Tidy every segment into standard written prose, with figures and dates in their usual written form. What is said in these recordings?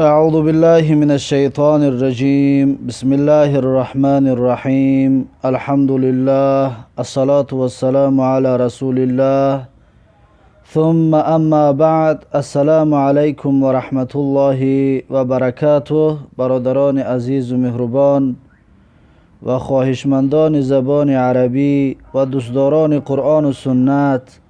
أعوذ بالله من الشيطان الرجيم. بسم الله الرحمن الرحيم. الحمد لله، الصلاة والسلام على رسول الله، ثم أما بعد. السلام عليكم ورحمة الله وبركاته. برادران عزیز و مهربان و خواهشمندان زبان عربی و دوستداران قرآن و سنت،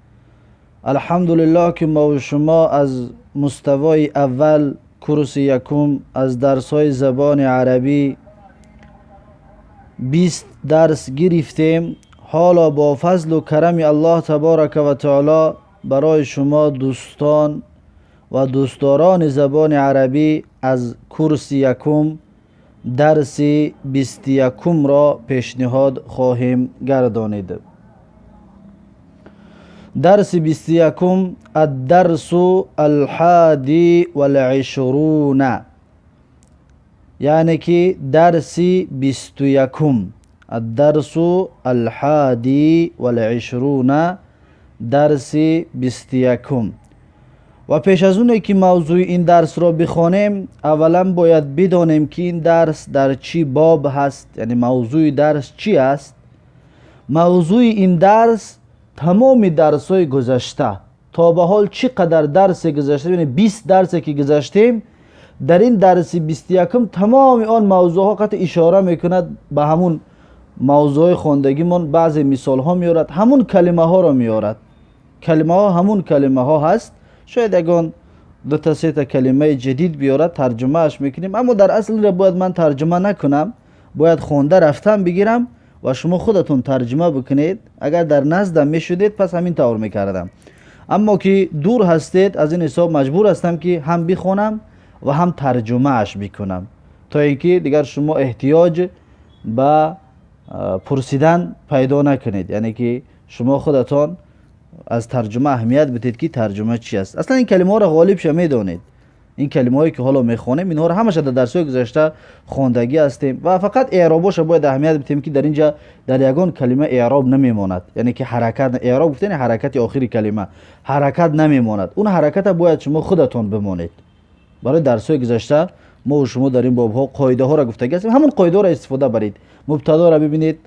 الحمدلله که ما و شما از مستوای اول کورس یکم از درس‌های زبان عربی 20 درس گرفتیم. حالا با فضل و کرم الله تبارک و تعالی برای شما دوستان و دوستداران زبان عربی از کورس یکم درس 21 را پیشنهاد خواهیم گردانید. درس 21، الدرس الحادی والعشرون، یعنی که درس 21، الدرس الحادی والعشرون، درس 21. و پیش از اونه که موضوع این درس را بخوانیم، اولا باید بدانیم که این درس در چی باب هست، یعنی موضوع درس چی است. موضوع این درس تمام درس‌های گذشته تا به حال چقدر درس گذشته، یعنی 20 درس که گذشتیم، در این درس 21 تمام آن موضوعها قطع اشاره میکند به همون موضوع خواندگیمون. بعضی مثال ها میارد، همون کلمه ها را میارد، کلمه ها همون کلمه ها هست. شاید اگه دو تا سه تا کلمه جدید بیارد ترجمه اش میکنیم، اما در اصل را باید من ترجمه نکنم، باید خونده رفتن بگیرم و شما خودتون ترجمه بکنید. اگر در نزدم میشدید پس همین طور میکردم، اما که دور هستید از این حساب مجبور هستم که هم بخونم و هم ترجمه اش بکنم، تا اینکه دیگر شما احتیاج به پرسیدن پیدا نکنید، یعنی که شما خودتان از ترجمه اهمیت بدید که ترجمه چی است. اصلا این کلمه ها را غالب شه میدانید، این کلمه هایی که حالا میخوانیم اینها را همش در درس های گذشته خواندگی هستیم و فقط اعرابش باید اهمیت بدیم که در اینجا در یگان کلمه اعراب نمیماند، یعنی که حرکت، اعراب گفتن حرکت آخری کلمه، حرکت نمیماند. اون حرکت باید شما خودتان بمانید. برای درس های گذشته ما و شما در این باب ها قاعده ها را گفتگی هستیم، همون قاعده را استفاده برید. مبتدا را ببینید،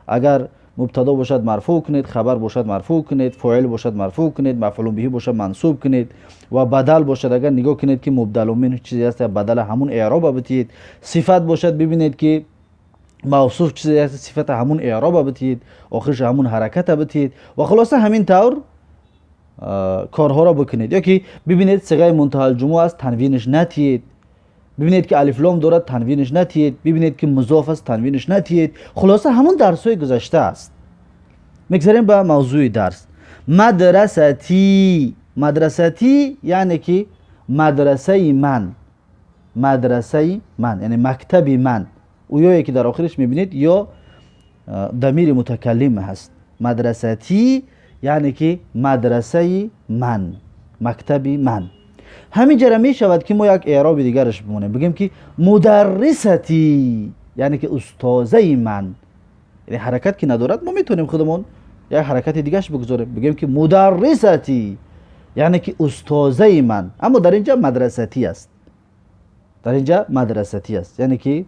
اگر مبتدا باشد مرفوع کنید، خبر باشد مرفوع کنید، فاعل باشد مرفوع کنید، مفعول به باشد منصوب کنید و بدل باشد اگر نگاه کنید که مبدل منه چیزی است بدل همون اعراب بتید. صفت باشد ببینید که موصوف چیزی است صفت همون اعراب بتید، آخرش همون حرکت بتید و خلاصه همین طور کارها را بکنید. یا که ببینید صیغه منتهی الجموع است تنوینش نتید، ببینید که الف لام دارد تنوینش نتید، ببینید که مضاف است تنوینش نتید. خلاصه همون درس‌های گذشته است. میگذریم به موضوع درس. مدرستی، مدرستی یعنی که مدرسه من، مدرسه من یعنی مکتب من. او یایی که در آخرش میبینید یا ضمیر متکلم هست. مدرستی یعنی که مدرسه من، مکتب من. همینجا را می شود که ما یک اعراب دیگرش بمونیم، بگیم که مدرستی یعنی که استاذه من، یعنی حرکت که ندارد ما میتونیم خودمون یک حرکت دیگرش بگذاریم، بگیم که مدرستی یعنی که استاذه من. اما در اینجا مدرستی است، در اینجا مدرستی است یعنی که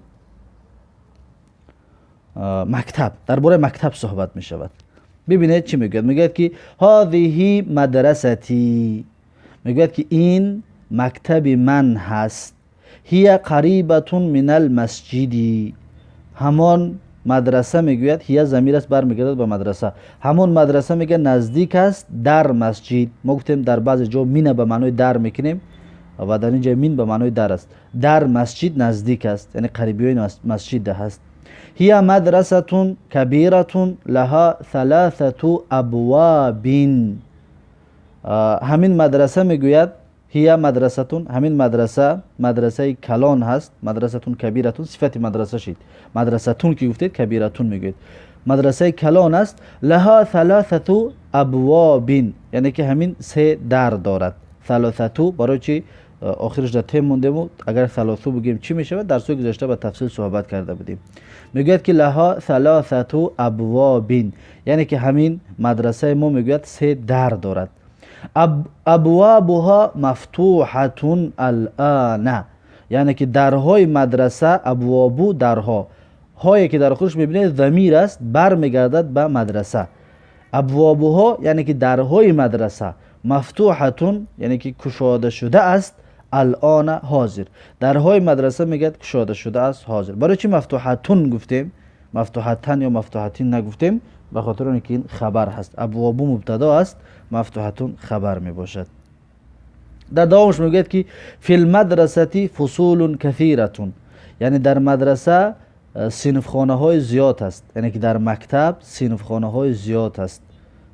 مکتب، درباره مکتب صحبت می شود. ببینید چی میگوید، میگوید که هذه مدرستی، میگوید که این مکتب من هست. هی قریبة من المسجد، همان مدرسه میگوید، هی ضمیر است برمیگردد به مدرسه، همون مدرسه میگه نزدیک است در مسجد. ما گفتیم در بعض جا مین به معنای در میکنیم و در اینجا مین به معنای در است، در مسجد نزدیک است یعنی قریبی مسجد هست. هی مدرسة کبیرة لها ثلاثة ابواب، همین مدرسه میگوید هی مدرستون، همین مدرسه مدرسه کلان هست، مدرستون کبیرتون صفت مدرسه شید، مدرستون که گفتید کبیرتون میگوید، مدرسه کلان است. لها ثلاثة ابواب یعنی که همین سه در دارد. ثلاثة برای چی آخرش در تیم مونده بود، اگر ثلاثه بگیم چی میشه؟ در سوی گذشته به تفصیل صحبت کرده بودیم. میگوید که لها ثلاثة ابواب یعنی که همین مدرسه ما میگوید سه در دارد. ابوابها مفتوحة الآن، Яъне ки дарҳои мадраса, абвобу дарҳо, ҳое ки дар худаш мебинед замир аст, бармегардад ба мадраса. Абвобуҳо яъне ки дарҳои мадраса, мафтуҳатун яъне ки кушода шуда аст, алона ҳозир. Дарҳои мадраса мегӯяд кушода шуда аст ҳозир. Барои чӣ мафтуҳатун гуфтем? Мафтуҳатан ё мафтуҳатин нагуфтем? Ба хотири он ки ин хабар ҳаст. Абвобу мубтадо аст, мафтуҳатун хабар мебошад. Дар давомаш мегӯяд ки фил мадрасати фусулун кафиратун, яъне дар мадраса синфхонаҳои зиёд аст, яъне ки дар мактаб синфхонаҳои зиёд аст.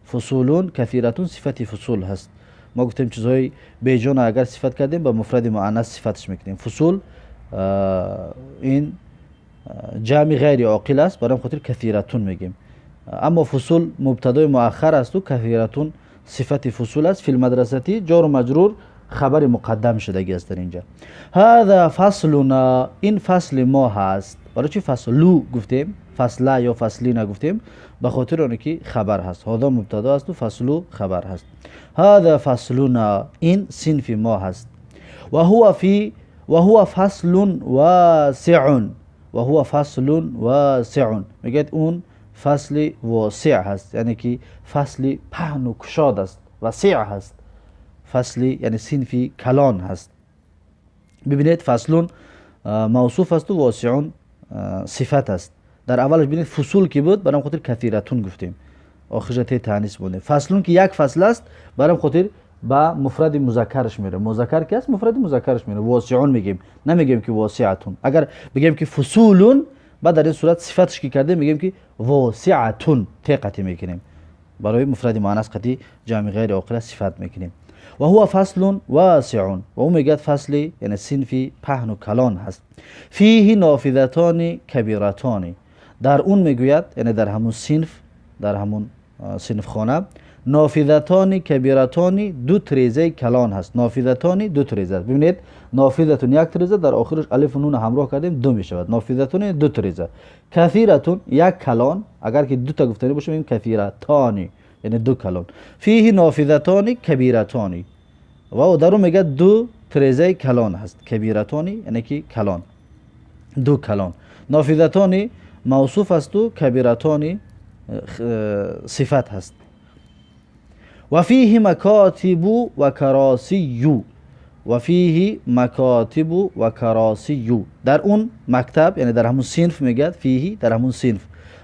Фусулун кафиратун сифати фусул ҳаст. Мо гуфтем чизҳои беҷона агар сифат кардем, ба муфради муаннас сифаташ мекунем. Фусул ин ҷамъи ғайри оқил аст, барои ҳам хотир кафиратун мегӯем. Аммо фусул мубтадои муаххар асту кафиратун сифати фусул аст. Фил мадрасати ҷору маҷрур хабари муқаддам шудагӣ аст дар инҷа. Ҳаза фаслуна, ин фасли мо ҳаст. Барои чӣ фаслу гуфтем, фасла ё фасли нагуфтем? Ба хотири оне ки хабар ҳаст. Ҳоза мубтадо асту фаслу хабар ҳаст. Ҳаза фаслуна, ин синфи мо ҳаст. Ва ҳува фи ва ҳува фаслун васиун, ва ҳува фаслун васиун, мегӯяд он фасли восеъ ҳаст, яъне ки фасли паҳну кушод аст, васеъ ҳаст, фасли яъне синфи калон ҳаст. Бибинед, фаслун мавсуф асту восиун сифат аст. Дар аввалаш бинед фусул ки буд, барам хотир кафиратун гуфтем, охирша те таънис мондем. Фаслун ки як фасл аст, барам хотир ба муфради музаккараш меравад. Музаккар ки аст, муфради музаккараш меравад, восиун мегӯем, намегӯем ки восиатун. Агар бигӯем ки фусулун, баъд дар ин сурат сифаташ ки кардем, мегӯем ки восиатун, те қатъӣ мекунем. Барои муфради муаннас қатъӣ ҷамъи ғайри оқила сифат мекунем. Ва ҳува фаслун васиун, ва ӯ мегӯяд фасли яъне синфи паҳну калон ҳаст. Фиҳи нофизатони кабиратони, дар он мегӯяд яъне дар ҳамун синф, дар ҳамун синфхона нофизатони кабиратони, ду трезаи калон ҳаст. Нофизатони ду треза аст. Бибинед, нофизатун як треза, дар охираш алифу нун ҳамроҳ кардем, ду мешавад. Нофизатуни ду треза. Кафиратун як калон, агар ки дута гуфтанӣ бошем, мегӯем кафиратони, яъне ду калон. Фиҳи нофизатони кабиратони, ва дар он мегӯяд ду трезаи калон ҳаст. Кабиратони яъне ки калон, ду калон. Нофизатони мавсуф асту кабиратони сифат ҳаст. Ва фиҳи макотибу ва каросию, ва фиҳи макотибу ва каросию, дар он мактаб яъне дар ҳамун синф мегӯяд, фиҳи дар ҳамун синф,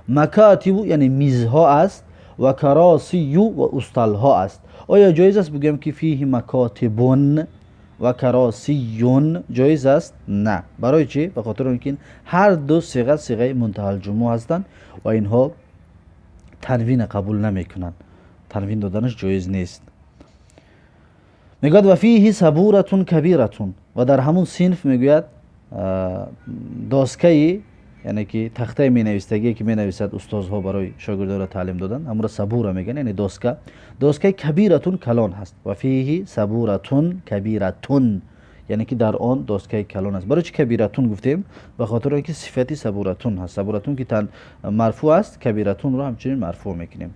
макотибу яъне мизҳо аст, ва каросию ва усталҳо аст. Оё ҷоиз аст бигӯем ки фиҳи макотибун ва каросиюн? Ҷоиз аст? На. Барои чӣ? Ба хотири он ки ҳар ду сиға сиғаи мунтаҳалҷумӯъ ҳастанд ва инҳо танвина қабул намекунанд, танвин доданаш ҷоиз нест. Мегӯяд ва фиҳи сабуратун кабиратун, ва дар ҳамун синф мегӯяд доскаи яъне ки тахтаи менавистагие ки менависад устозҳо барои шогирдонро таълим додан, ҳамонро сабура мегӯянд, яъне доска, доскаи кабиратун калон ҳаст. Ва фиҳи сабуратун кабиратун, яъне ки дар он доскаи калон аст. Барои чӣ кабиратун гуфтем? Ба хотири он ки сифати сабуратун ҳаст. Сабуратун ки марфӯъ аст, кабиратунро ҳамчунин марфӯъ мекунем.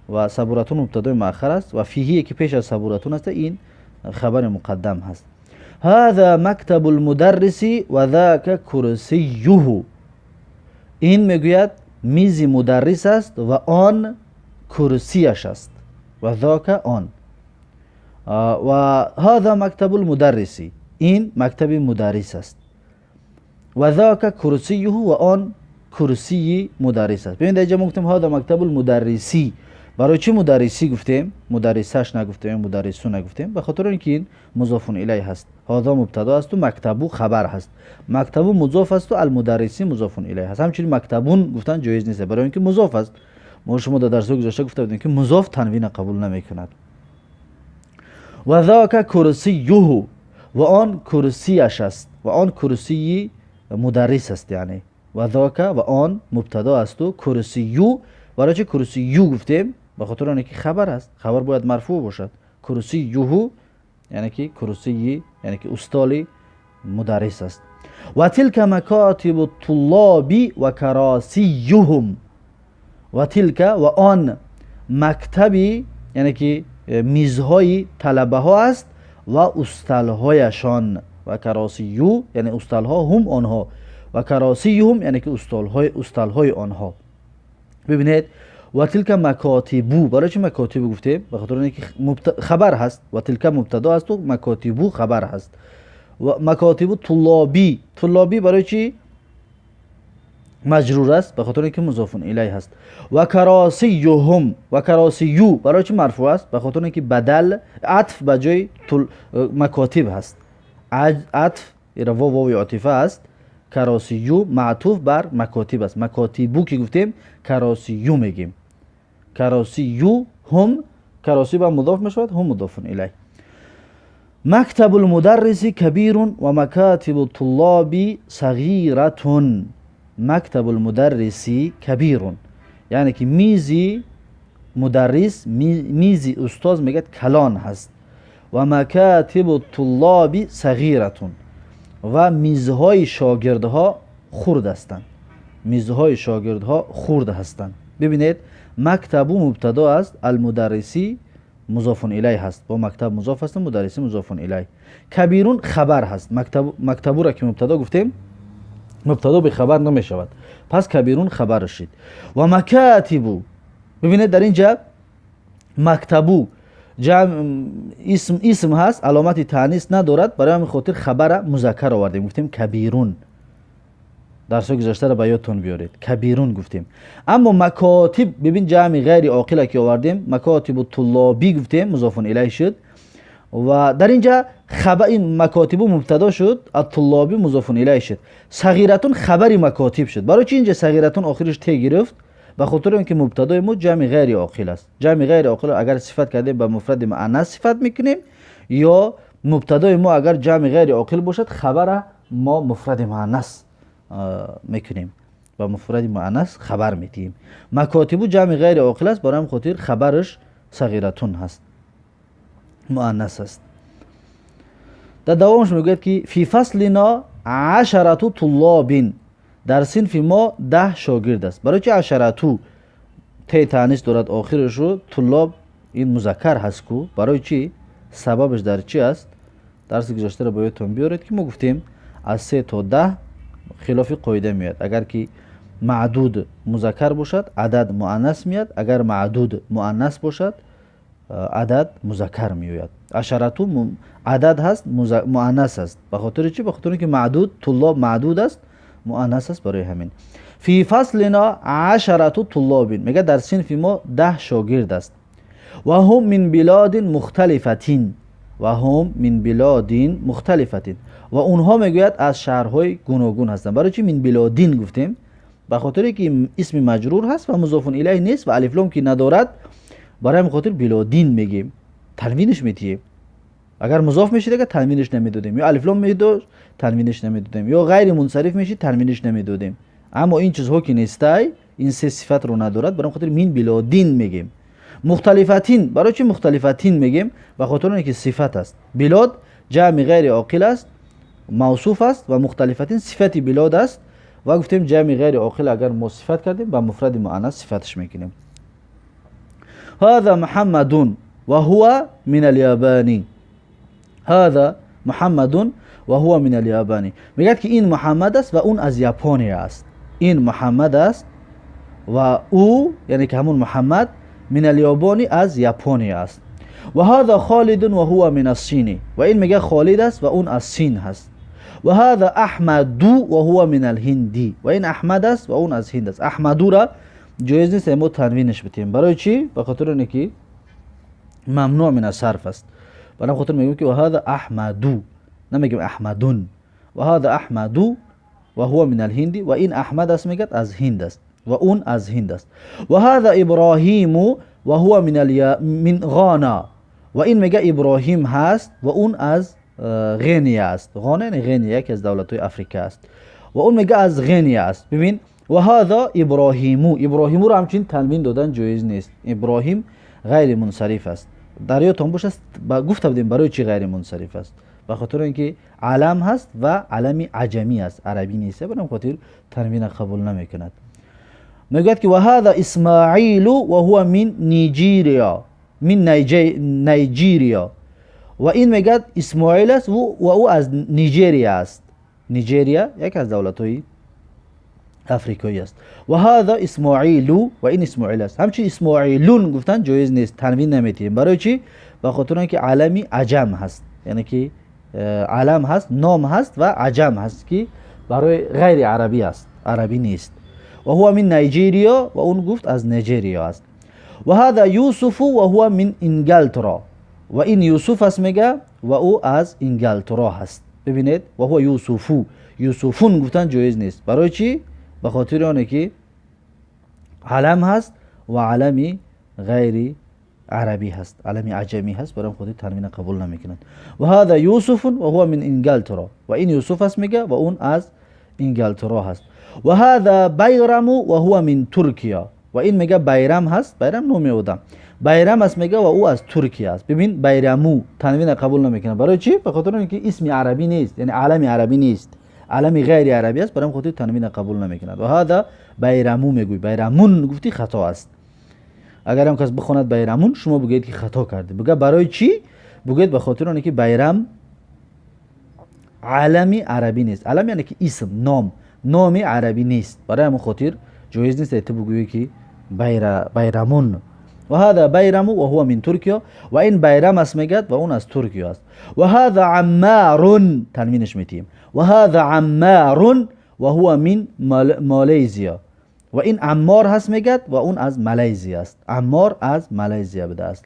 Ва сабуратун мубтадои муаххар аст ва фиҳие ки пеш аз сабуратун аст, ин хабари муқаддам ҳаст. Ҳаза мактабу лмударриси ва зака курсиюҳу, ин мегӯяд мизи мударрис аст ва он курсияш аст. Ва зака он. Ва ҳаза мактабу лмударриси, ин мактаби мударрис аст. Ва зака курсиюҳу, ва он курсии мударрис аст. Бибинед, инҷа мо гуфтем ҳаза мактабу лмударриси. Барои чӣ мударрисӣ гуфтем? Мударрисаш нагуфтем, мударрису нагуфтем? Ба хотири он ки ин музофун илай ҳаст. Ҳоза мубтадо асту мактабу хабар ҳаст. Мактабу музоф асту алмударриси музофун илай ҳаст. Ҳамчунин мактабун гуфтан ҷоиз нест, барои он ки музоф аст. Мо шумо дар дарсҳои гузашта гуфта будем ки музоф танвина қабул намекунад. Ва зака курсиюҳу, ва он курсияш аст, ва он курсии мударрис аст, яъне ва зака ва он мубтадо асту курсию. Барои чӣ курсию гуфтем? Ба хотири оне ки хабар аст, хабар бояд марфӯъ бошад. Курсиюҳу яъне ки курсии, яъне ки устоли мударрис аст. Ва тилка макотибу туллоби ва каросиюҳум, ва тилка ва он мактаби яъне ки мизҳои талабаҳо аст ва усталҳояшон. ва каросию яъне усталҳо, ҳум онҳо, ва каросиюҳум яъне ки усталҳои онҳо. Бибинед, ва тилка макотибу. Барои чи макотибу гуфтем? Ба хотири он ки хабар ҳаст. Ва тилка мубтадо ҳасту макотибу хабар ҳаст. Ва макотибу туллобӣ. Туллобӣ барои чи маҷрур аст? Ба хотири он ки музофун илай ҳаст. Ва каросиюҳум, ва каросию барои чи марфӯъ аст? Ба хотири он ки бадал атф ба ҷои макотиб ҳаст. Атф ира вови отифа аст. Каросию маътуф бар макотиб аст. Макотибу ки гуфтем, каросию мегем. Каросию ҳум, кароси ба мудоф мешавад, ҳум мудофун илай. Мактабу лмударриси кабирун ва макатибу туллоби сағиратун. Мактабу лмударриси кабирун, яъне ки мизи мударрис, мизи устоз мегӯяд калон ҳаст. Ва макатибу туллоби сағиратун, ва мизҳои шогирдҳо хурд ҳастанд. Мизҳои шогирдҳо хурд ҳастанд. Бибинед, мактабу мубтадо аст, алмударрисӣ музофун илай ҳаст, бо мактаб музоф аст, мударрисӣ музофун илай. Кабирун хабар ҳаст. Мактабура ки мубтадо гуфтем, мубтадо бехабар намешавад, пас кабирун хабар шид. Ва макатибу, бибинед, дар инҷа мактабу исм, исм ҳаст, аломати таънис надорад, барои ҳамин хотир хабара музаккар овардем, гуфтем кабирун. Дарсҳои гузаштаро ба ёдтон биёред, кабирун гуфтем. Аммо макотиб, бибин, ҷамъи ғайри оқила ки овардем, макотибу туллобӣ гуфтем, музофун илай шуд. Ва дар инҷа ин макотибу мубтадо шуд, аттуллобӣ музофун илай шуд, сағиратун хабари макотиб шуд. Барои чи инҷа сағиратун охириш те гирифт? Ба хотири он ки мубтадои мо ҷамъи ғайри оқил аст. Ҷамъи ғайри оқил агар сифат кардем, ба муфради муаннас сифат мекунем, ё мубтадои мо агар ҷамъи ғайри оқил бошад, хабара мо муфради муаннас мекунем, ба муфради муаннас хабар медиҳем. Макотибу ҷамъи ғайри оқил аст, барои ҳамин хотир хабараш сағиратун ҳаст, муаннас аст. Дар давомаш мегӯяд ки фи фаслино ашарату туллобин, дар синфи мо 10 шогирд аст. Барои чи ашарату те таънис дорад охирашу, туллоб ин музаккар ҳаст ку? Барои чи? Сабабаш дар чи аст? Дарси гузаштаро ба ёдтон биёред, ки мо гуфтем аз 3 то 10 хилофи қоида меояд. Агар ки маъдуд музаккар бошад, адад муаннас меяд, агар маъдуд муаннас бошад, адад музаккар меояд. Ашарату адад ҳаст, муаннас аст. Ба хотири чи? Ба хотири ки маъдуд, туллоб маъдуд аст, муаннас аст, барои ҳамин. Фи фаслино ашарату туллобин, мегӯяд дар синфи мо 10 шогирд аст. Ва ҳум мин билодин мухталифатин, ва ҳум мин билодин мухталифатин, ва онҳо мегӯяд аз шаҳрҳои гуногун ҳастанд. Барои чи мин билодин гуфтем? Ба хотире ки исми маҷрур ҳаст ва музофун илайҳ нест ва алифлом ки надорад, барои ҳамин хотир билодин мегӯем, танвиниш медиҳем. Агар музоф мешид, агар танвиниш намедодем, ё алифлом медошт, танвиниш намедодем, ё ғайри мунсариф мешид, танвиниш намедодем. Аммо ин чизҳо ки нестай, ин се сифатро надорад, барои хотир мин билодин мегӯем. Мухталифатин, барои чи мухталифатин мегӯем? Ба хотири оне ки сифат аст. Билод ҷамъи ғайри оқил аст, мавсуф аст, ва мухталифатин сифати билод аст. Ва гуфтем ҷамъи ғайри оқил агар мо сифат кардем, ба муфради муаннас сифаташ мекунем. ҳаза муҳаммадун ва ҳува мин алябани, ҳаза муҳаммадун ва ҳува мин алябани, мегӯяд ки ин муҳаммад аст ва он аз Япония аст. Ин муҳаммад аст ва ӯ, яъне ки ҳамун муҳаммад, мин алябони, аз Япония аст. Ва ҳаза холидун ва ҳува мин ассини, ва ин мегӯяд Холид аст ва он аз Син ҳаст. Ва ҳаза аҳмаду ва ҳува мин алҳинди, ва ин Аҳмад аст ва он аз Ҳинд аст. Аҳмадура ҷоиз нест мо танвинаш битем. Барои чӣ? Ба хотири оне ки мамнӯъ мин асарф аст. Барои хотир мегӯем ки ва ҳаза аҳмаду, намегӯем аҳмадун. Ва ҳаза аҳмаду ва ҳува мин алҳинди, ва ин Аҳмад аст, мегӯяд аз Ҳинд аст ва он аз Ҳинд аст. Ва ҳаза Иброҳиму ва ҳува мин Ғона, ва ин мегӯяд Иброҳим ҳаст ва он аз Ғения аст. Ғона яъне Ғения, яке аз давлатҳои Африка аст, ва он мегӯяд аз Ғения аст. Бибин, ва ҳаза Иброҳиму, Иброҳимуро ҳамчунин танвин додан ҷоиз нест. Иброҳим ғайри мунсариф аст. Дар ёдтон бошад, гуфта будем барои чӣ ғайри мунсариф аст? Ба хотири он ки алам ҳаст ва алами аҷамӣ аст, арабӣ нест, барои ҳамин хотир танвина қабул намекунад. Мегӯяд ки ва ҳаза Исмаилу ва ҳува мин Ниҷирия, мин Найҷирия, ва ин мегӯяд Исмоил аст ва ӯ аз Нигерия аст. Нигерия яке аз давлатҳои африкоӣ аст. Ва ҳаза Исмоилу, ва ин Исмоил аст. Ҳамчун Исмоилун гуфтан ҷоиз нест, танвин наметиҳем. Барои чӣ? Ба хотир он ки алами аҷам ҳаст, яъне ки алам ҳаст, ном ҳаст ва аҷам ҳаст, ки барои ғайри арабӣ аст, арабӣ нест. Ва ҳува мин Найҷерия, ва он гуфт аз Нигерия аст. Ва ҳаза Юсуфу ва ҳува мин Ингалтро, ва ин Юсуф аст мега ва ӯ аз Ингалтро ҳаст. Бибинед, ва ҳува Юсуфу, Юсуфун гуфтан ҷоиз нест. Барои чӣ? Ба хотири оне ки алам ҳаст ва алами ғайри арабӣ ҳаст, алами аҷамӣ ҳаст, барои хотир танвина қабул намекунад. Ва ҳаза Юсуфун ва ҳува мин Ингалтро, ва ин Юсуф аст мега ва он аз Ингалтро ҳаст. Ва ҳаза Байраму ва ҳува мин Туркия, ва ин мега Байрам ҳаст, Байрам номи одам, Байрам аст мега ва ӯ аз Туркия аст. Бибин, Байраму танвина қабул намекунад. Барои чӣ? Ба хотири он ки исми арабӣ нест, яъне алами арабӣ нест, алами ғайри арабӣ аст, барои хотир танвина қабул намекунад. Ва ҳаза Байраму мегӯй, Байрамун гуфтӣ хато аст. Агар ҳам кас бихонад Байрамун, шумо бигӯед ки хато кардед. Бигӯ барои чӣ? Бигӯед ба хотири оне ки Байрам алами арабӣ нест. Алам яъне ки исм, ном, номи арабӣ нест. Барои ҳамон хотир ҷоиз нест ту бигӯӣ ки Байрамун. Ва ҳаза Байраму ва ҳува мин Туркия, ва ин Байрам аст мегӯяд ва он аз Туркия аст. Ва ҳаза Аммарун, танвинаш метиҳем. Ва ҳаза Аммарун ва ҳува мин Малайзия, ва ин Аммор ҳаст мегӯяд ва он аз Малайзия аст. Аммор аз Малайзия будааст.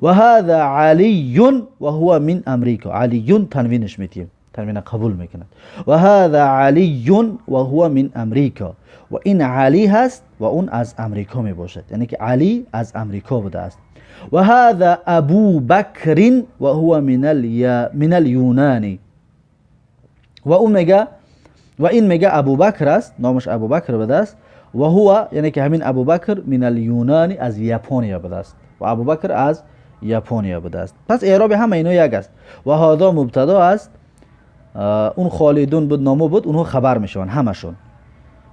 Ва ҳаза Алиюн ва ҳува мин Амрико, Алиюн танвинаш метиҳем, танвина қабул мекунад. Ва ҳаза Алиюн ва ҳува мин Амрико, ва ин Али ҳаст ва он аз Амрико мебошад, яъне ки Али аз Амрико будааст. Ва ҳаза Абу Бакрин ва ҳува мин ал-Юнани, ва ӯ мега, ва ин мега Абубакр аст, номаш Абубакр будааст. Ва ҳува, яъне ки ҳамин Абубакр мин ал-Юнани аз Япония будааст, ва Абубакр аз Япония будааст. Пас эъроби ҳама ино як аст. Ва ҳаза мубтадо аст, он Холидун буд, ному буд, онҳо хабар мешаванд ҳамашон.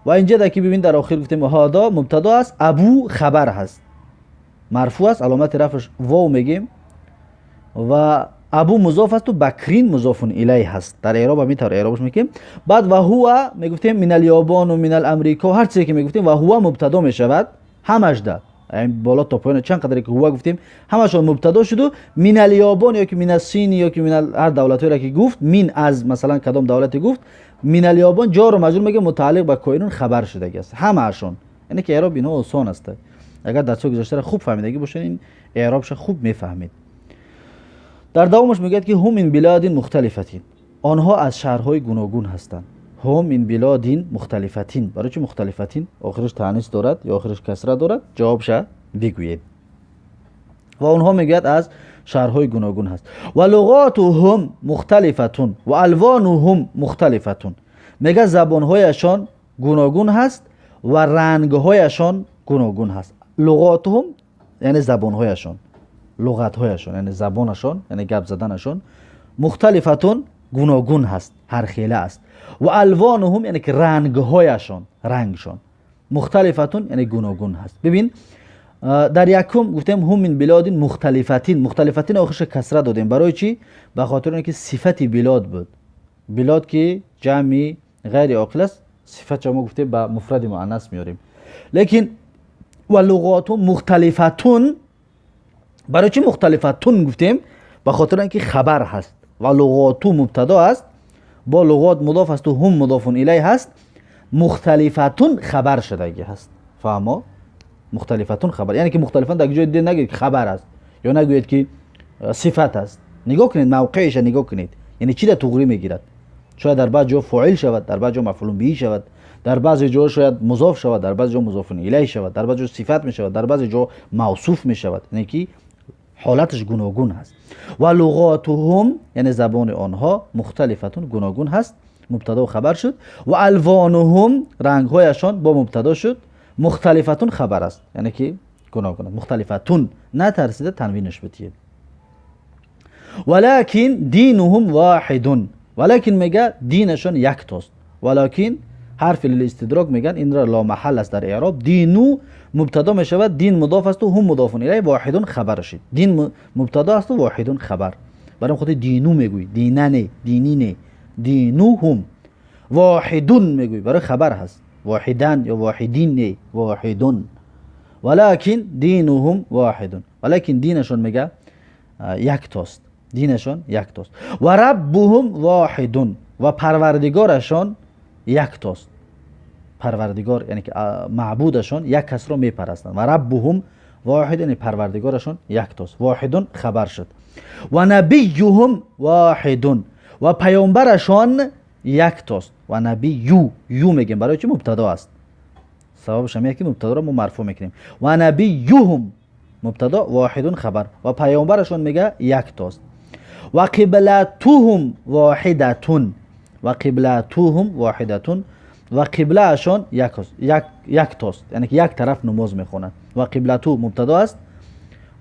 Ва инҷа дар ки бибин дар охир гуфтем ҳаза мубтадо аст, Абу хабар ҳаст, марфӯъ аст, аломати рафъаш вов мегем, ва Абу музоф аст ва Бакрин музофун илай ҳаст. Дар эъроб ҳамин тавр эъробаш мекунем. Баъд ва ҳува мегуфтем минал ёбон ва минал амрико, ҳар чизе ки мегуфтем ва ҳува мубтадо мешавад ҳамаш да боло то поён чанд қадре ки ҳува гуфтем ҳамашон мубтадо шуду минал ёбон ё ки минал син ё ки минал ҳар давлатҳоеро ки гуфт, мин аз масалан кадом давлате гуфт, минал ёбон ҷору маҷрур мегӯяд мутааллиқ ба коинун хабар шудагӣ аст ҳамаашон. Яъне ки эъроб инҳо осон аст. Агар дарсҳои гузаштаро хуб фаҳмидагӣ бошед, ин эъробша хуб мефаҳмед. Дар давомаш мегӯяд ки ҳум мин биладин мухталифатин, онҳо аз шаҳрҳои гуногун ҳастанд. Ҳум мин биладин мухталифатин, барои чӣ мухталифатин? Охираш таънис дорад ё охираш касра дорад? Ҷавобша бигӯед. Ва онҳо мегӯяд аз шаҳрҳои гуногун ҳаст. Ва луғотуҳум мухталифатун ва алвонуҳум мухталифатун, мегӯяд забонҳояшон гуногун ҳаст ва рангҳояшон гуногун ҳаст. Луғотуҳум яъне забонҳояшон, луғатҳояшон яъне забонашон, яъне гап заданашон, мухталифатун гуногун ҳаст, ҳархела аст. Ва алвонуҳум яъне ки рангҳояшон, рангшон, мухталифатун яъне гуногун ҳаст. Бибин, дар якум гуфтем ҳум мин билодин мухталифатин, мухталифатин охирша касра додем. Барои чӣ? Ба хотири он ки сифати билод буд. Билод ки ҷамъи ғайри оқил аст, сифатша мо гуфтем ба муфради муаннас меорем. Лекин ва луғоту мухталифатун, барои чӣ мухталифатун гуфтем? Ба хотири он ки хабар ҳаст ва луғоту мубтадо аст, бо луғот мудоф аст ва ҳум мудофун илай ҳаст, мухталифатун хабар шудагӣ ҳаст. Фаҳмо? Мухталифатун хабар, яъне ки мухталифан дар ҷои дид нагӯед ки хабар аст ё нагӯед ки сифат аст. Нигоҳ кунед, мавқеиша нигоҳ кунед, яъне чӣ дар туғрӣ мегирад. Шояд дар баъзе ҷо фоил шавад, дар баъзе ҷо мафъулун биҳӣ шавад, дар баъзе ҷо шояд музоф шавад, дар баъзе ҷо музофун илай шавад, дар баъзе ҷо сифат мешавад, дар баъзе ҷо мавсуф мешавад. Яъне ки ҳолаташ гуногун ҳаст. Ва луғотуҳум яъне забони онҳо мухталифатун гуногун ҳаст, мубтадо хабар шуд. Ва алвонуҳум рангҳояшон бо мубтадо шуд, мухталифатун хабар аст, яъне ки гуногун аст. Мухталифатун натарсида танвинаш битиед. Валакин динуҳум воҳидун, валакин мега динашон яктост. Валакин ҳарфи лилистидрок меган, инро ломаҳал аст дар эъроб. Дину мубтадо мешавад, дин мудоф аст ва ҳум мудофун илай, воҳидун хабар шид. Дин мубтадо аст ва воҳидун хабар. Барои хотир дину мегӯй, дина не, дини не, динуҳум. Воҳидун мегӯй, барои хабар ҳаст. Воҳидан ё воҳидин не, воҳидун. Валакин динуҳум воҳидун. Валакин динашон мега яктост. Динашон яктост. Ва раббуҳум воҳидун. Ва парвардигорашон яктост. Парвардигор яъне ки маъбудашон як касро мепарастанд. Ва раббуҳум воҳид, яъне парвардигорашон яктост. Воҳидун хабар шуд. Ва набиюҳум воҳидун. Ва паёмбарашон яктост. Ва набию, ю мегем барои чи мубтадо аст. Сабабаш ҳам ки мубтадоро мо марфӯъ мекунем. Ва набиюҳум мубтадо, воҳидун хабар. Ва паёмбарашон мега яктост. Ва қиблатуҳум воҳидатун. Ва қиблатуҳум воҳидатун. Ва қиблаашон яктост, яъне ки як тараф намоз мехонанд. Ва қиблату мубтадо аст,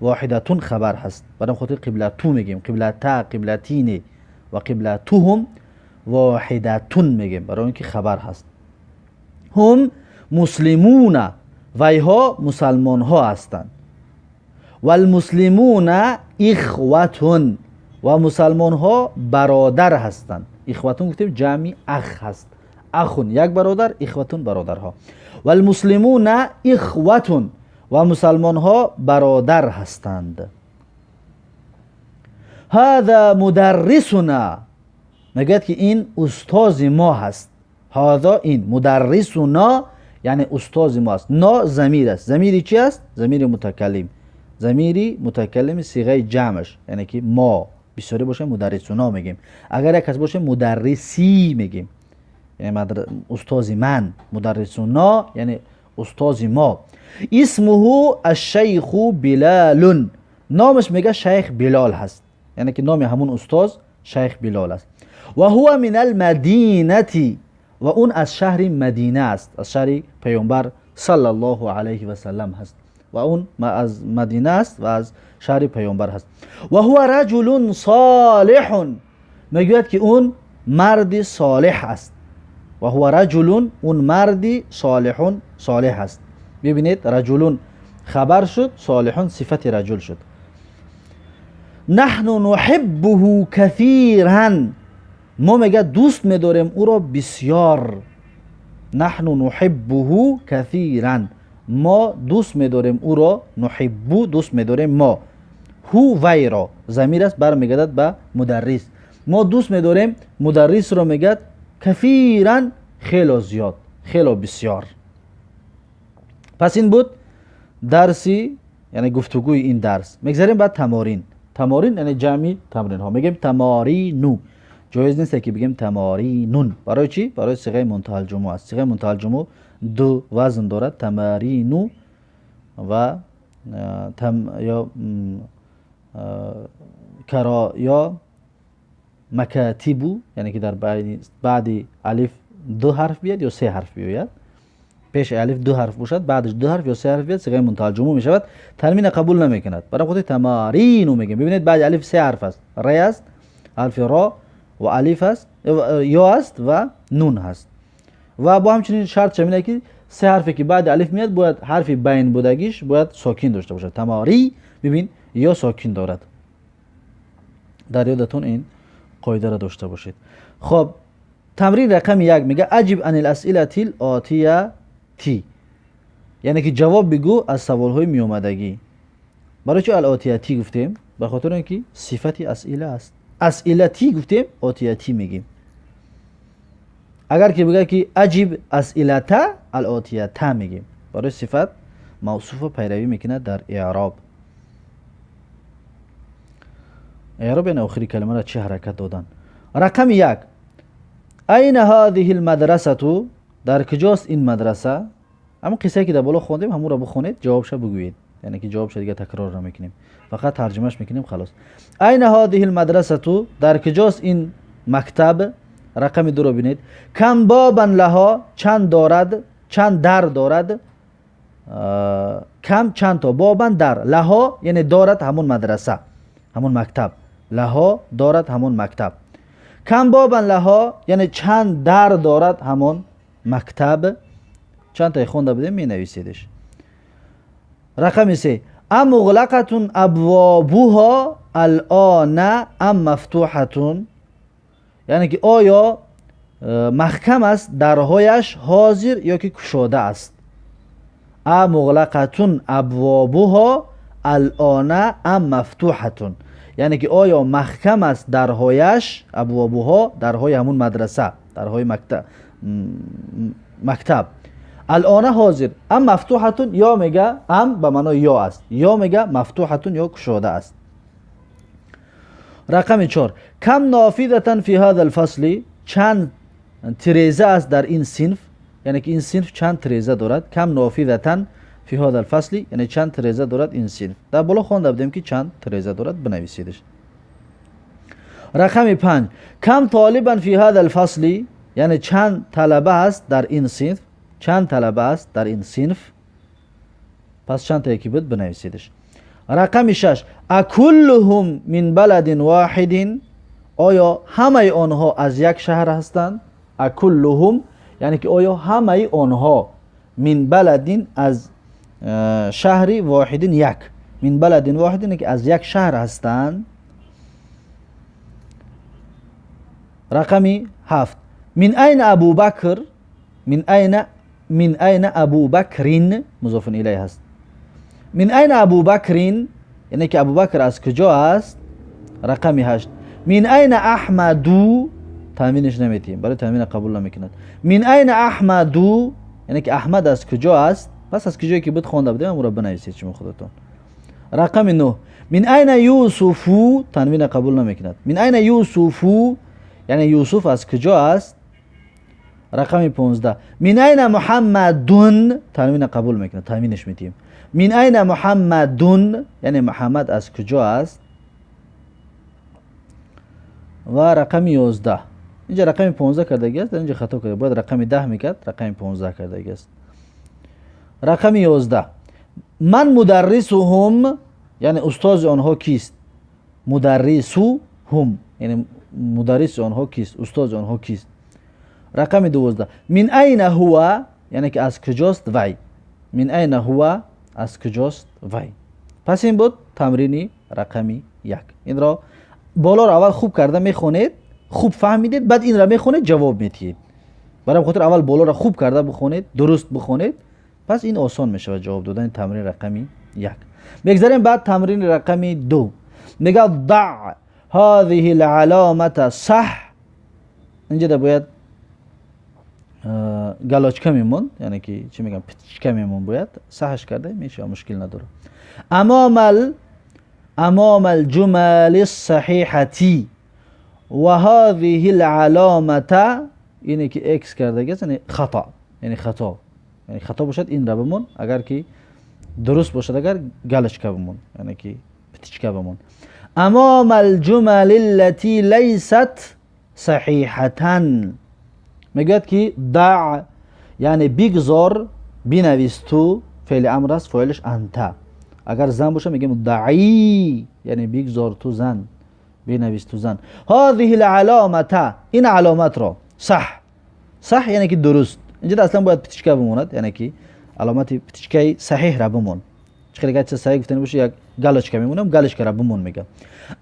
воҳидатун хабар ҳаст. Барои хотир қиблату мегем, қиблата, қиблатини. Ва қиблатуҳум воҳидатун мегем, барои инки хабар ҳаст. Ҳум муслимуна, вайҳо мусалмонҳо ҳастанд. Валмуслимуна ихватун, ва мусалмонҳо бародар ҳастанд. Ихватун гуфтем ҷамъи ах ҳаст. Ахун як бародар, ихватун бародарҳо. Валмуслимуна ихватун, ва мусалмонҳо бародар ҳастанд. Ҳаза мударрисуна, мегӯяд ки ин устози мо ҳаст. Ҳаза ин, мударрисуна яъне устози мо аст. Но замир аст. Замири чи аст? Замири мутакаллим. Замири мутакаллими сиғаи ҷамъаш, яъне ки мо бисёре бошем мударрисуна мегем. Агар як кас бошем мударриси мегем, яъне устози ман. Мударрисуна яъне устози мо. Исмуҳу ашшайху Билалун, номаш мега шайх Билол ҳаст, яъне ки номи ҳамун устоз шайх Билол аст. Ва ҳува мин алмадинати, ва он аз шаҳри Мадина аст, аз шаҳри паёмбар саллаллоҳу алайҳи васаллам ҳаст. Ва он аз Мадина аст ва аз шаҳри паёмбар ҳаст. Ва ҳува раҷулун солиҳун, мегӯяд ки он марди солиҳ аст. Ва ҳува раҷулун, он марди солиҳун, солиҳ аст. Бибинед, раҷулун хабар шуд, солиҳун сифати раҷул шуд. Наҳну нуҳиббуҳу касиран, мо мега дӯст медорем ӯро бисёр. Наҳну нуҳиббуҳу касиран, мо дӯст медорем ӯро. Нуҳиббу дӯст медорем мо, ҳу вайро, замир аст, бармегардад ба мударрис. Мо дӯст медорем мударрисро, мегӯяд кафиран, хело зиёд, хело бисёр. Пас ин буд дарси, яъне гуфтугӯи ин дарс. Мегзарем ба таморин. Таморин яъне ҷамъи тамринҳо. Мегӯем таморину, ҷоиз нест ки бигем тамаринун. Барои чӣ? Барои сиғаи мунтаҳалҷумӯ аст. Сиғаи мунтаҳалҷумӯ ду вазн дорад, тамарину ва ё кара ё макатибу, яъне ки дар баъди алиф ду ҳарф биёяд ё се ҳарф биёяд. Пеши алиф ду ҳарф бошад, баъдаш ду ҳарф ё се ҳарф биёяд, сиғаи мунтаҳалҷумӯ мешавад. Танвина қабул намекунад. Барои хотир тамарину мегӯем. Бибинед, баъди алиф се ҳарф аст. Ре аст, ҳарфи ро ва алиф аст, ё аст ва нун ҳаст. Ва бо ҳамчунин шарт чамине ки се ҳарфе ки баъди алиф меяд, бояд ҳарфи байн будагиш бояд сокин дошта бошад. Тамари, бибин, ё сокин дорад. Дар ёдатон ин қоидаро дошта бошед. Хоб, тамрин рақами як мега аҷиб анил асилатил отияти, яъне ки ҷавоб бигӯ аз саволҳои меомадагӣ. Барои чӣ ал-отияти гуфтем? Ба хотири он ки сифати асила аст. Асилати гуфтем, отияти мегем. Агар ки бигӯяд ки аҷиб асилата, ал-отията мегем. Барои сифат мавсуфро пайравӣ мекунад дар иъроб. Иъроб яъне охири калимаро чӣ ҳаракат додан. Рақами як. Айна ҳазиҳи лмадрасату, дар куҷост ин мадраса? Ҳамон қиссае ки дар боло хондем, ҳамонро бихонед, ҷавобша бигӯед. Яъне ки ҷавобша дига такрор намекунем, фақат тарҷумаш мекунем, халос. Айна ҳазиҳи лмадрасату, дар куҷост ин мактаб? Рақами дуро бинед. Кам бобан лаҳо, чанд дорад, чанд дар дорад? Кам чанд то, бобан дар, лаҳо яъне дорад ҳамон мадраса, ҳамон мактаб. Лаҳо дорад ҳамон мактаб. Кам бобан лаҳо яъне чанд дар дорад ҳамон мактаб. Чанд таи хонда будем, менависедеш. Рақами се. Амуғлақатун абвобуҳо الآن أم مفتوحة یعنی که آیا محکم است درهایش حاضر یا که کشاده است. ا مغلقة ابوابها الآن ام مفتوحة یعنی که آیا محکم است درهایش، ابوابها درهای همون مدرسه، درهای مکتب، الان حاضر، ام مفتوحة یا میگه ام به معنای یا است، یا میگه مفتوحة یا کشاده است. رقم 4 کم نافذة فی هذا الفصل چند تریزه است در این صنف، یعنی که این صنف چند تریزه دارد. کم نافذة فی هذا الفصل یعنی چند تریزه دارد این صنف. در بالا خوانده بودیم که چند تریزه دارد، بنویسیدش. رقم 5 کم طالبا فی هذا الفصل یعنی چند طلبه است در این صنف، چند طلبه است در این صنف. پس چند تا یکی بود بنویسیدش. رقم 6 اکلهم من بلد واحد آیا همه آنها از یک شهر هستند؟ اکلهم یعنی که آیا همه آنها من بلد از شهر واحد یک، من بلد واحد که از یک شهر هستند. رقم 7 من أين أبو بكر من أين أبو بكر مضاف إليه هست. من أين أبو بكر یعنی که ابوبکر از کجا است. رقم 8 من أين أحمد تأمینش نمیتیم، برای تأمین قبول نمیکند. من أين أحمد یعنی که احمد از کجا است. پس از کجایی که بود خوانده بودیم امو را بنویسید شما خودتون. رقم 9 من أين یوسف تنوین قبول نمیکند. من أين یوسف یعنی یوسف از کجا است. رقم 15 من أين محمد تنوین قبول میکند، تأمینش میتیم. من أين محمد یعنی محمد از کجا است. و رقم 11 اینجا رقم 15 کردگی است، در اینجا خطا کرده، باید رقم 10 میکرد، رقم 15 کردگی است. رقم 11 من مدرسهم یعنی استاد آنها کیست. مدرسهم یعنی مدرس آنها کیست، استاد آنها کیست. رقم 12 من أين هو یعنی که از کجاست وی. من أين هو از کجاست وی. پس این بود تمرینی رقم 1. این را بالا را اول خوب کرده میخونید، خوب فهمیدید، بعد این را میخونید جواب میدید. برای خاطر اول بالا را خوب کرده بخونید، درست بخونید، پس این آسان میشه جواب دادن تمرین رقم 1. میگذاریم بعد تمرین رقم 2. میگه ضع هذه العلامة صح. اینجا باید گلاچکه میمون، یعنی که چی میگم پتچکه میمون، باید صحش کرده میشه، مشکل نداره. امام الجمل الصحیحة و هذه العلامة اینه که اکس کرده یعنی خطا، یعنی خطا، یعنی خطا باشد این را بمون، اگر که درست باشد اگر گلچکه بمون، یعنی که پتچکه بمون. امام الجمل التي ليست صحیحة میگوید که دع یعنی بگذار، بنویس تو، فعل امر است، فاعلش انت. اگر زن باشه میگیم دعی یعنی بگذار تو زن، بنویس تو زن. هذه العلامة این علامت را صح، صح یعنی که درست. اینجا اصلا باید پتچکه بماند، یعنی که علامت پتچکه صحیح را بمون. چه که صحیح گفتن باشه یک گلچکه میمونم، گلچکه را بمون میگم.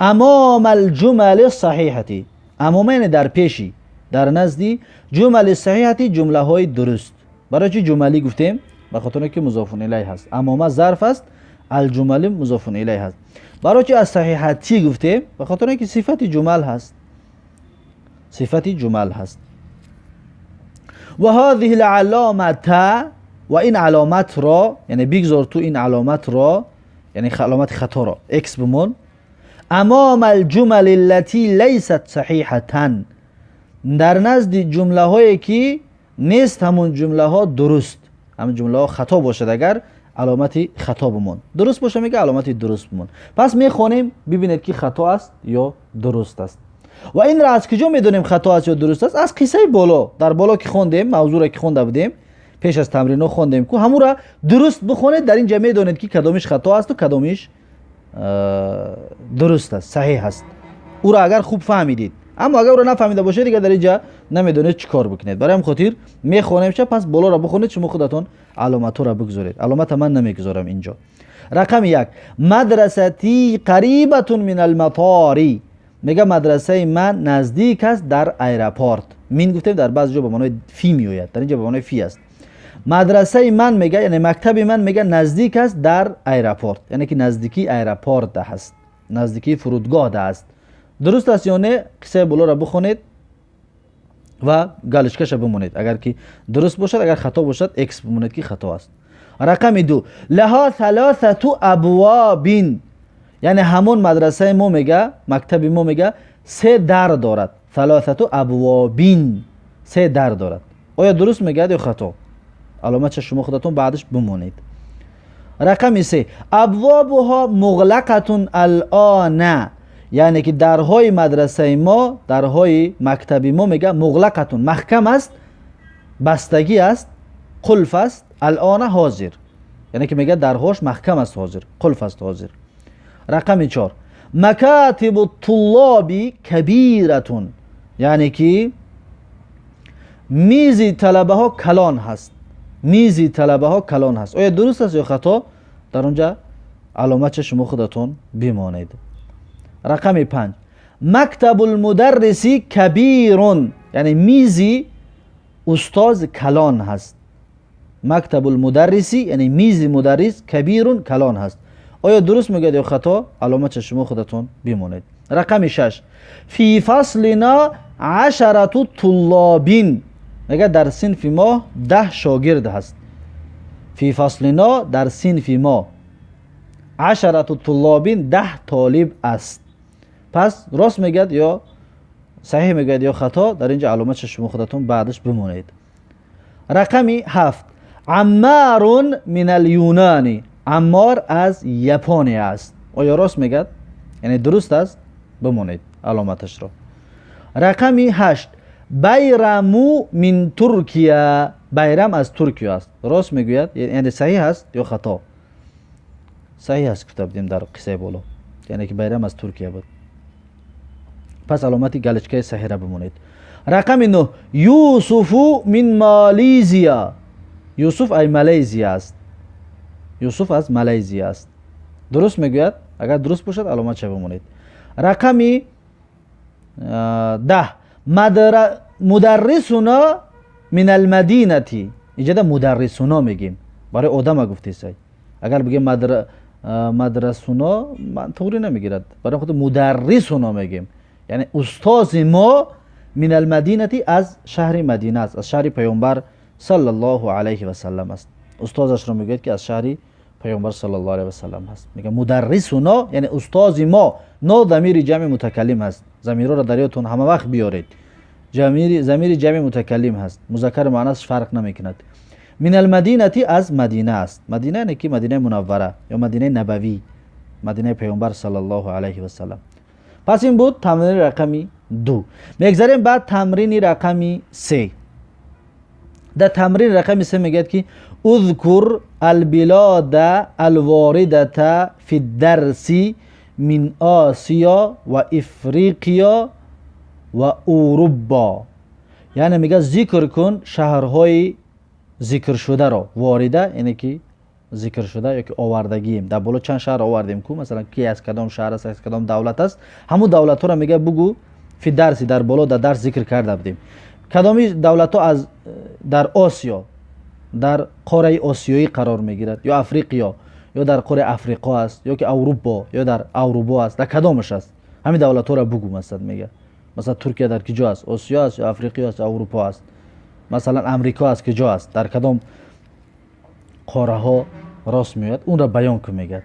امام الجمل الصحیحة امام یعنی در پیشی، در نزدی، جمل صحیحة جمله های درست. برای چی جملی گفتیم؟ به خاطر که مضاف الیه هست. امامه ظرف است، الجمل مضاف الیه هست. برای چی از صحیحتی گفتیم؟ به خاطر که صفت جمل هست، صفت جمل هست. و هذه العلامة و این علامت را یعنی بگذار تو این علامت را، یعنی علامت خطا را اکس بمون. امام الجمل التي ليست صحیحة در نزد جمله هایی که نیست همون جمله ها درست، همون جمله ها خطا باشد اگر علامت خطا بمون، درست باشه میگه علامت درست بمون. پس میخوانیم ببینید که خطا است یا درست است. و این را از کجا میدونیم خطا است یا درست است؟ از قصه بالا، در بالا که خوندیم، موضوع را که خونده بودیم پیش از تمرین ها خوندیم که همون را درست بخونید، در اینجا میدونید که کدامش خطا است و کدامش درست است، صحیح است. او را اگر خوب فهمیدید، Аммо агар ӯро нафаҳмида бошед, дигар дар инҷа намедонед чӣ кор бикунед. Барои ҳам хотир мехонем ша, пас болоро бихонед, шумо худатон аломатҳоро бигузоред. Аломата ман намегузорам инҷо. Рақами 1: мадрасати қарибатун мин алматори. Мега мадрасаи ман наздик аст дар аэропорт. Мин гуфтем дар баъзе ҷо ба маънои фи меояд, дар инҷа ба маънои фи аст. Мадрасаи ман мега, яъне мактаби ман мега наздик аст дар аэропорт, яъне ки наздикии аэропорт аст, наздикии фурудгоҳ аст. Дуруст аст ё не? Қиссаи болоро бихонед ва галочкаша бимонед агар ки дуруст бошад, агар хато бошад, экс бимонед ки хато аст. Рақами 2: лаҳо салосату абвобин. Яъне ҳамон мадрасаи мо мега, мактаби мо мега се дар дорад. Салосату абвобин, се дар дорад. Оё дуруст мегӯяд ё хато? Аломатша шумо худатон баъдаш бимонед. Рақами 3: абвобуҳо муғлақатун алона. Яъне ки дарҳои мадрасаи мо, дарҳои мактаби мо мега муғлақатун, маҳкам аст, бастагӣ аст, қулф аст, алона ҳозир. Яъне ки мега дарҳош маҳкам аст ҳозир, қулф аст ҳозир. Рақами 4: макатибу туллоби кабиратун. Яъне ки мизи талабаҳо калон ҳаст, мизи талабаҳо калон ҳаст. Оё дуруст аст ё хато? Дар онҷа аломатша шумо худатон бимонед. Рақами 5: мактабулмударриси кабирун. Яъне мизи устоз калон ҳаст. Мактабулмударриси, яъне мизи мударрис, кабирун, калон ҳаст. Оё дуруст мегӯяд ё хато? Аломатша шумо худатон бимонед. Рақами 6: фи фаслина ашарату туллобин. Мега дар синфи мо 10 шогирд ҳаст. Фи фаслино, дар синфи мо, ашарату туллобин, 10 толиб аст. Пас рост мегӯяд ё саҳеҳ мегӯяд ё хато? Дар инҷа аломатша шумо худатон баъдаш бимонед. Рақами 7: аммарун мин алюнани. Аммор аз Япония аст. Оё рост мегӯяд, яъне дуруст аст? Бимонед аломаташро. Рақами 8: байраму мин Туркия. Байрам аз Туркия аст. Рост мегӯяд, яъне саҳеҳ аст ё хато? Саҳеҳ аст гуфта будем дар қиссаи боло, яъне ки Байрам аз Туркия буд. Пас аломати галочкаи саҳеҳра бимонед. Рақами 9: Юсуфу мин Малайзия. Юсуф ай Малайзия аст, Юсуф аз Малайзия аст. Дуруст мегӯяд? Агар дуруст бошад, аломатша бимонед. Рақами 10: мударрисуна мин алмадинати. Иҷода мударрисуно мегем, барои одама гуфтесай. Агар бигем мадрасуно, туғри намегирад, барои худ мударрисуно мегем, яъне устози мо, мин алмадинати, аз шаҳри Мадина аст, аз шаҳри Паёмбар саллаллоҳу алайҳи васаллам аст. Устозашро мегӯяд ки аз шаҳри Паёмбар саллаллоҳу алайҳи васаллам ҳаст. Мега мударрисуно, яъне устози мо. Но замири ҷамъи мутакаллим ҳаст. Замирҳоро дар ёдтон ҳама вақт биёред. Замири ҷамъи мутакаллим ҳаст, музаккару муаннасш фарқ намекунад. Мин алмадинати, аз Мадина аст. Мадина яъне ки Мадинаи Мунаввара ё Мадинаи Набавӣ, Мадинаи Паёмбар саллаллоҳу алайҳи васаллам. Пас ин буд тамрини рақами 2. Мегзарем ба тамрини рақами 3. Дар тамрини рақами 3 мегӯяд ки узкур албилода алворидата фи дарси мин Осиё ва Ифриқиё ва Уруббо. Яъне мега зикр кун шаҳрҳои зикршударо. Ворида яъне ки зикршуда ё ки овардагием. Дар боло чанд шаҳр овардем ку, масалан, ки аз кадом шаҳр аст, аз кадом давлат аст, ҳамун давлатҳоро мега бугӯ. Фи дарси, дар боло дар дарс зикр карда будем, кадоми давлатҳо аз дар Осиё, дар қораи Осиёӣ қарор мегирад, ё Африқиё, ё дар қораи Африқо аст, ё ки Аврупо, ё дар Аврупо аст, дар кадомаш аст, ҳамин давлатҳоро бугӯ. Масалан мега, масалан, Туркия дар киҷо аст? Осиё аст ё Африқиё аст ё Аврупо аст? Масалан, Амрико аст, киҷо аст, дар кадом қораҳо рост меояд, онро баён кун мегӯяд.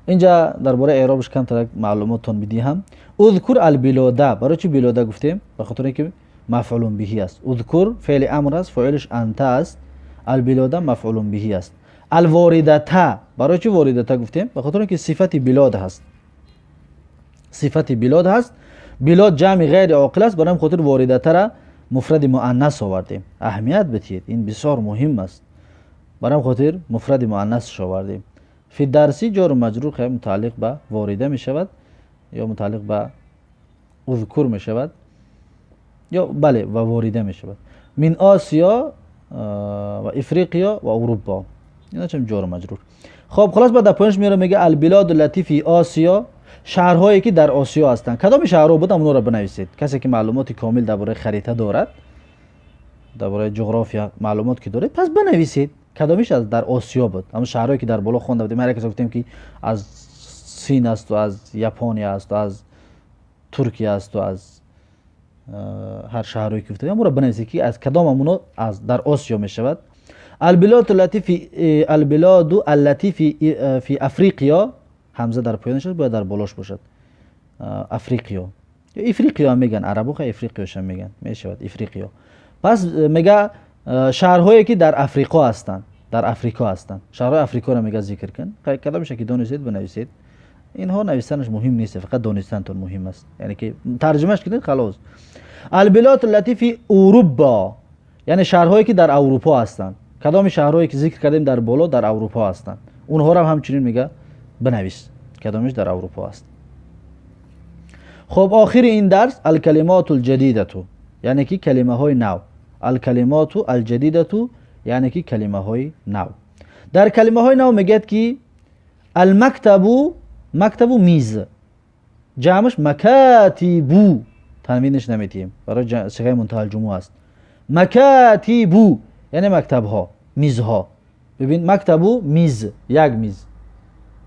Инҷа дар бораи эъробаш камтарак маълумоттон бидиҳам. Узкур албилода, барои чӣ билода гуфтем? Ба хотире ки мафъулун биҳӣ аст. Узкур феъли амр аст, фоилаш анта аст, албилода мафъулун биҳӣ аст. Алворидата, барои чӣ воридата гуфтем? Ба хотире ки сифати билод ҳаст, сифати билод ҳаст. Билод ҷамъи ғайри оқил аст, барои хотир воридатара муфради муаннас овардем. Аҳамият бидиҳед, ин бисёр муҳим аст. Барои хотир муфради муаннасш овардем. Фи дарси ҷору маҷрур мутааллиқ ба ворида мешавад ё мутааллиқ ба узкур мешавад. Ё бале, ва ворида мешавад. Мин Осиё ва Ифриқия ва Аврупо. Ино чам ҷор маҷрур. Хоб, хулас ба дар поёнш меорам, мега албилоду лати фи Осиё, шаҳрҳое ки дар Осиё ҳастанд. Кадоми шаҳрҳо буд, онҳоро бинависед. Касе ки маълумоти комил дар бораи харита дорад, дар бораи ҷуғрофия маълумот ки доред, пас бинависед кадомиш аз дар Осиё буд. Ҳамон шаҳрҳое ки дар боло хонда будем, ҳар як каса гуфтем ки аз Син аст ва аз Япония аст ва аз Туркия аст ва аз ҳар шаҳрҳое ки гуфтем, ҳамонро бинависед ки аз кадом ҳамоно аз дар Осиё мешавад. Албилоду лати фи, албилоду аллати фи Африқиё, ҳамза дар поёнаш аст, бояд дар болош бошад. Африқиё ё Ифриқиё ҳам меган, арабу ха Ифриқиёш ҳам меган, мешавад Ифриқиё. Пас мега шаҳрҳое ки дар Африқо ҳастанд, дар Африқо ҳастанд, шаҳрҳои Африқоро мега зикр кун. Кадомеша ки донистед бинависед. Инҳо навистанаш муҳим нест, фақат донистантон муҳим аст, яъне ки тарҷумаш кунед халос. Албилоду лати фи Урубба, яъне шаҳрҳое ки дар Аврупо ҳастанд. Кадоми шаҳрҳое ки зикр кардем дар боло дар Аврупо ҳастанд, онҳоро ҳам ҳамчунин мега бинавис кадомиш дар Аврупо аст. Хоб, охири ин дарс алкалимоту алҷадидату, яъне ки калимаҳои нав. Алкалимоту алҷадидату яъне ки калимаҳои нав. Дар калимаҳои нав мегӯяд ки алмактабу, мактабу миз, ҷамъаш макатибу, танвинаш наметиҳем барои сиғаи мунтаҳалҷумӯ аст. Макатибу яъне мактабҳо, мизҳо. Бибин, мактабу миз, як миз,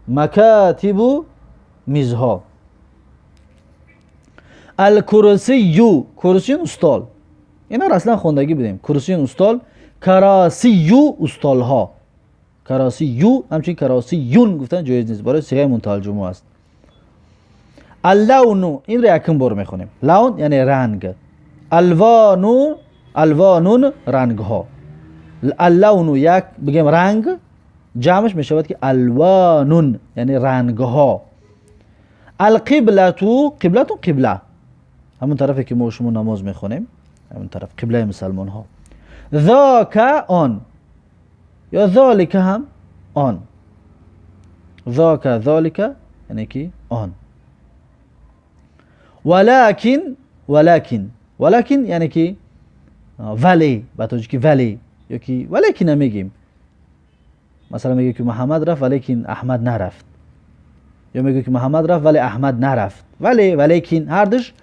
макатибу мизҳо. Алкурсию, курсиюн устол, инро аслан хондагӣ будем. Курсиюн устол, карасию устолҳо. Карасию ҳамчунин карасиюн гуфтан ҷоиз нест, барои сиғаи мунтаҳалҷумӯ аст. Аллавну, инро якум бор мехонем. Лавн яъне ранг, алвону, алвонун рангҳо. Аллавну як бигем ранг, ҷамъш мешавад ки алвонун яъне рангҳо. Алқиблату, қиблату қибла, ҳамон тарафе ки мо шумо намоз мехонем, ҳамон тараф қиблаи мусалмонҳо. Зока он ё золика ҳам он, зока золика яъне ки он. Валакин, валакин, валакин яъне ки вале, ба тоҷикӣ вале ё ки валекин намегем. Масалан мегӯем ки Муҳаммад рафт, валекин Аҳмад нарафт, ё мегӯем ки Муҳаммад рафт, вале Аҳмад нарафт. Вале, валекин ҳардуш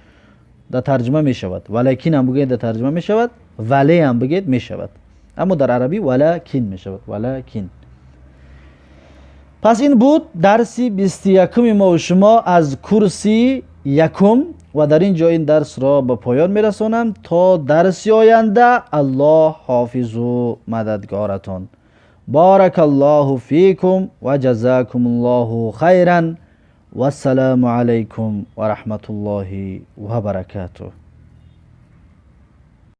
дар тарҷума мешавад. Валекин ҳам бигӯед дар тарҷума мешавад, вале ҳам бигӯед мешавад, аммо дар арабӣ валакин мешавад, валакин. Пас ин буд дарси 21-уми мо шумо аз курси якум ва дар ин ҷо ин дарсро ба поён мерасонам. То дарси оянда Аллоҳ ҳофизу мададгоратон. Баракаллоҳу фикум ва ҷазакумуллоҳу хайран. Вассалому алайкум ва раҳматуллоҳи ва баракатуҳ.